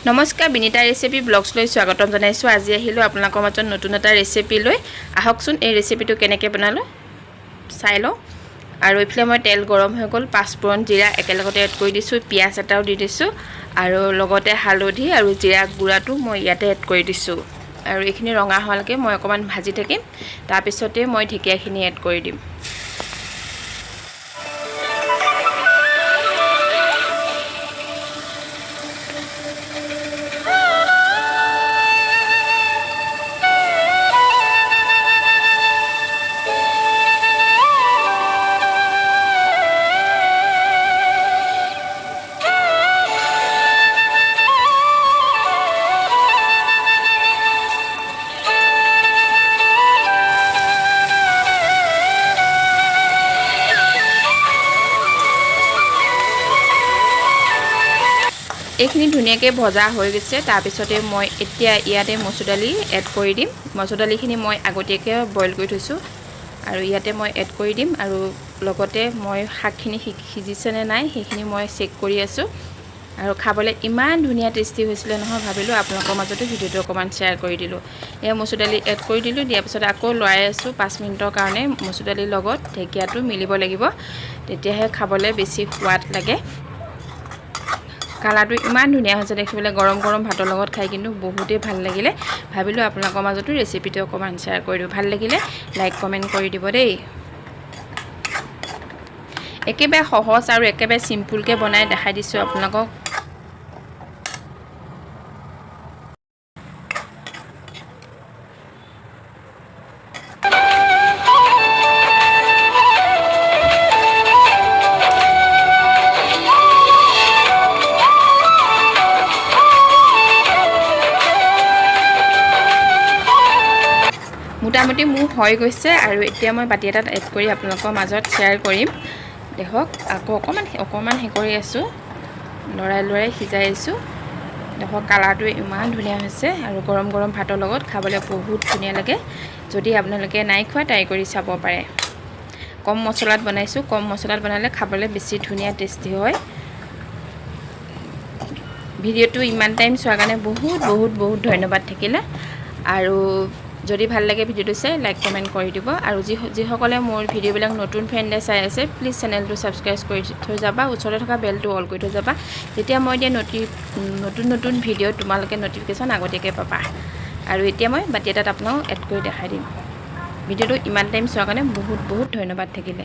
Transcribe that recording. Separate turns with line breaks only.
নমস্কাৰ, বিনিতা ৰেচিপি ব্লগছলৈ স্বাগতম জনাইছোঁ। আজি আহিলোঁ আপোনালোকৰ মাজত নতুন এটা ৰেচিপি লৈ। আহকচোন, এই ৰেচিপিটো কেনেকৈ বনালোঁ চাই লওঁ। আৰু এইফালে মই তেল গৰম হৈ গ'ল, পাঁচফোৰণ, জিৰা একেলগতে এড কৰি দিছোঁ, পিঁয়াজ এটাও দি দিছোঁ আৰু লগতে হালধি আৰু জিৰা গুড়াটো মই ইয়াতে এড কৰি দিছোঁ। আৰু এইখিনি ৰঙা হোৱালৈকে মই অকণমান ভাজি থাকিম। তাৰপিছতে মই ঢেকীয়াখিনি এড কৰি দিম। এইখিনি ধুনীয়াকৈ ভজা হৈ গৈছে। তাৰপিছতে মই এতিয়া ইয়াতে মচুৰ দালি এড কৰি দিম। মচুৰ দালিখিনি মই আগতীয়াকৈ বইল কৰি থৈছোঁ আৰু ইয়াতে মই এড কৰি দিম। আৰু লগতে মই শাকখিনি সিজিছেনে নাই, সেইখিনি মই চেক কৰি আছোঁ। আৰু খাবলৈ ইমান ধুনীয়া টেষ্টি হৈছিলে নহয়, ভাবিলোঁ আপোনালোকৰ মাজতো ভিডিঅ'টো অকণমান শ্বেয়াৰ কৰি দিলোঁ। এয়া মচুৰ দালি এড কৰি দিলোঁ। দিয়াৰ পিছত আকৌ লৰাই আছোঁ 5 মিনিটৰ কাৰণে। মচুৰ দালিৰ লগত ঢেকীয়াটো মিলিব লাগিব, তেতিয়াহে খাবলৈ বেছি সোৱাদ লাগে। কালাৰটো ইমান ধুনীয়া হৈছে দেখিবলৈ। গৰম গৰম ভাতৰ লগত খাই কিন্তু বহুতেই ভাল লাগিলে। ভাবিলোঁ আপোনালোকৰ মাজতো ৰেচিপিটো অকণমান শ্বেয়াৰ কৰি দিওঁ। ভাল লাগিলে লাইক, কমেণ্ট কৰি দিব দেই। একেবাৰে সহজ আৰু একেবাৰে চিম্পুলকৈ বনাই দেখাই দিছোঁ আপোনালোকক। মোটামুটি মোৰ হৈ গৈছে আৰু এতিয়া মই বাতি এটাত এড কৰি আপোনালোকৰ মাজত শ্বেয়াৰ কৰিম। দেখক, আকৌ অকণমান অকণমান সেই কৰি আছোঁ, লৰাই লৰাই সিজাই আছোঁ। দেখক, কালাৰটো ইমান ধুনীয়া হৈছে আৰু গৰম গৰম ভাতৰ লগত খাবলৈ বহুত ধুনীয়া লাগে। যদি আপোনালোকে নাই খোৱা, ট্ৰাই কৰি চাব পাৰে। কম মছলাত বনাইছোঁ। কম মছলাত বনালে খাবলৈ বেছি ধুনীয়া টেষ্টি হয়। ভিডিঅ'টো ইমান টাইম চোৱাৰ কাৰণে বহুত বহুত বহুত ধন্যবাদ থাকিলে। আৰু যদি ভাল লাগে ভিডিঅ'টো চাই, লাইক, কমেণ্ট কৰি দিব। আৰু যিসকলে মোৰ ভিডিঅ'বিলাক নতুন ফ্ৰেণ্ডে চাই আছে, প্লিজ চেনেলটো ছাবস্ক্ৰাইব কৰি থৈ যাবা। ওচৰতে থকা বেলটো অল কৰি থৈ যাবা। তেতিয়া মই দিয়া নতুন নতুন ভিডিঅ' তোমালোকে ন'টিফিকেশ্যন আগতীয়াকৈ পাবা। আৰু এতিয়া মই বাতি এটাত আপোনাক এড কৰি দেখাই দিম। ভিডিঅ'টো ইমান টাইম চোৱাৰ কাৰণে বহুত বহুত ধন্যবাদ থাকিলে।